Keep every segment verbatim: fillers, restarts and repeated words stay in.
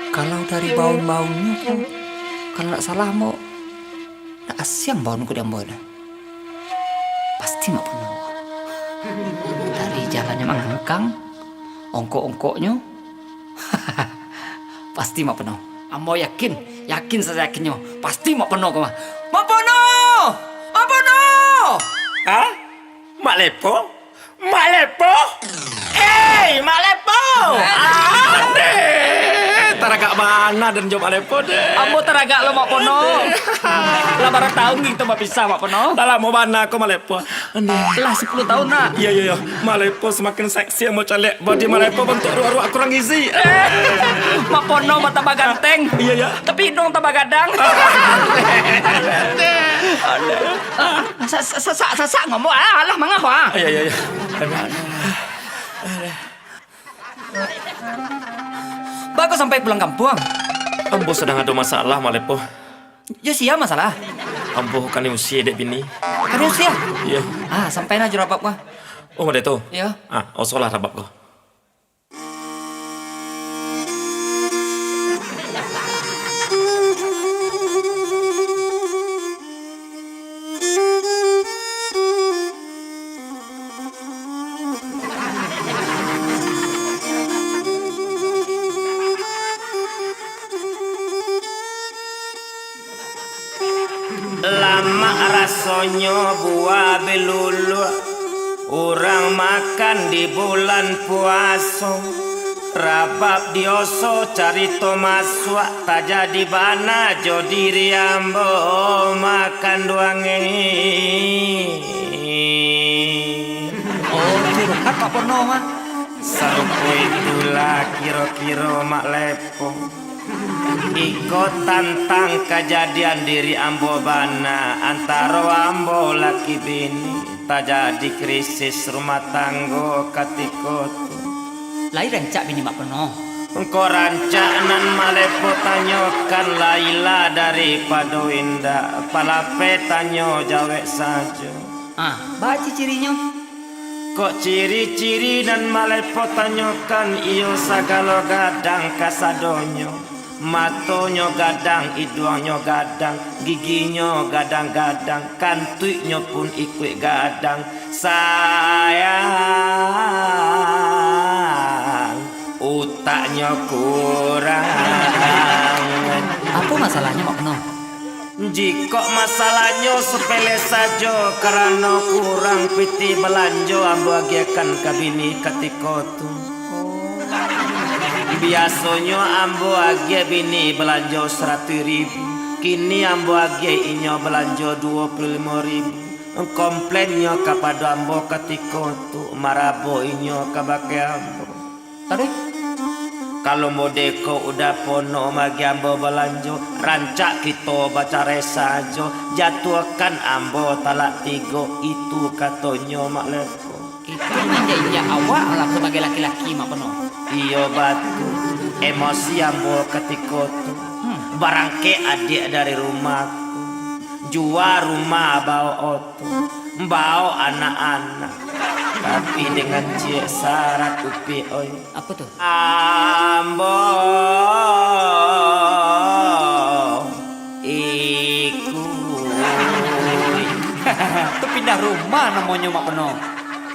Kalau dari baun-baunnyo ko, kalau ndak salah, Mak, ndak asiang baun ko di ambo tu. Pasti Mak Pono. Dari jalannyo mangangkang, ongkok-ongkoknyo, pasti Mak Pono. Ambo yakin, yakin sayakinnyo, pasti Mak Pono ko mah. Mak Pono! Mak Pono! Hah? Mak Lepo? Mak Lepo? Hei, Mak Lepo! Adeh! Taragak bana den jo Mak Lepo, deh. Ambo taragak lo, Mak Pono. Lah bara taun kito bapisah, Mak Pono? Lah lamo bana ko, Mak Lepo. Lah sapuluah taun, nak. Iyo, iyo, iyo. Mak Lepo samakin seksi, ambo caliak. Bodi Mak Lepo bantuak ruak-ruak kurang gizi. Mak Pono batambah ganteng. Iyo, iyo. Tapi iduang tambah gadang. Sa-, sa-, sa-, sa-, sasak ngomong, ah, alah mangah, ah. Iyo, iyo, iyo. Baa ko sampai pulang kampuang? Ambo sadang ado masalah, Mak Lepo. Jo sia masalah? Ambo ka diusua dek bini. Ka diusua? Iyo. Ah, sampai nah jurabab ko. Oh, model tu? Iyo. Ah, osolah rabab ko. Lamak rasonyo buah biluluak, urang makan di bulan puaso. Rabab dioso carito masuak, tajadi bana jo diri ambo makan duange. Oh, curhat Mak Pono mah. Sarupo itulah kiro-kiro Mak Lepo. Iko tantang kajadian diri ambo bana, antaro ambo laki bini, tajadi krisis rumah tanggo katiko tu. Lai rancak bini Mak Pono? Engko rancak nan Mak Lepo tanyokan, lai lah daripado indak, palape tanyo jawek sajo. Ah, baa ciri-cirinyo? Kok ciri-ciri nan Mak Lepo tanyokan, iyo sagalo gadang kasadonyo. Matonyo gadang, iduangnyo gadang, giginyo gadang-gadang, kantuiknyo pun ikuik gadang. Sayang, utaknyo kurang. Apo masalahnyo, Mak Pono? Jikok masalahnyo sapele sajo, karano kurang pitih balanjo ambo agiahkan ka bini katiko tu. Biasonyo ambo agiah bini balanjo saratuih ribu, kini ambo agiah inyo balanjo duo puluah limo ribu. Komplainnyo kapado ambo katiko tu, marabo inyo kabake ambo. Taruih? Kalau modeko udah pono magi ambo balanjo, rancak kito bacarai sajo, jatuahkan ambo talak tigo, itu katonyo Mak Lepo. Itu manjajak awak lah sabagai laki-laki, Mak Pono. Iyo, batua. Emosi ambo katiko tu. Hmm. Barangkek adiak dari rumah ko. Jua rumah bao oto. Bao anak-anak. Tapi dengan ciek sarat, Upi, oi. Apo tu? Ambo ikuik. Tu pindah rumah namonyo, Mak Pono.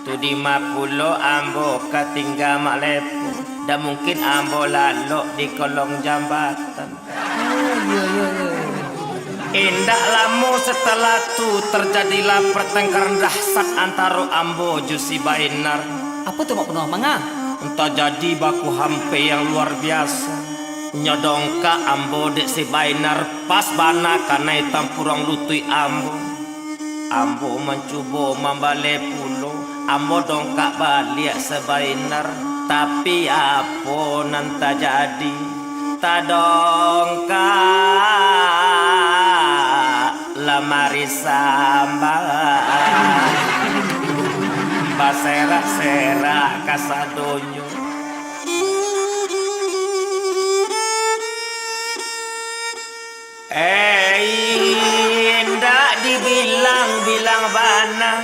Tu dima pulo ambo ka tingga, Mak Lepo. Ndak mungkin ambo lalok di kolong jambatan. Oh, iyo, iyo, iyo, iyo. Indak lamo satalah tu, tarjadilah partengkaran dahsat antaro ambo jo si Bainar. Apo tu, Mak Pono? Manga? Tajadi baku hampek yang luar biaso. Nyo dongkak ambo dek si Bainar, pas bana kanai tampuruang lutuik ambo. Ambo mancubo mambaleh pulo, ambo dongkak baliak si Bainar. Tapi, apo nan tajadi? Tadongkak lamari sambah, baserak-serak kasadonyo. Eh, indak dibilang-bilang bana,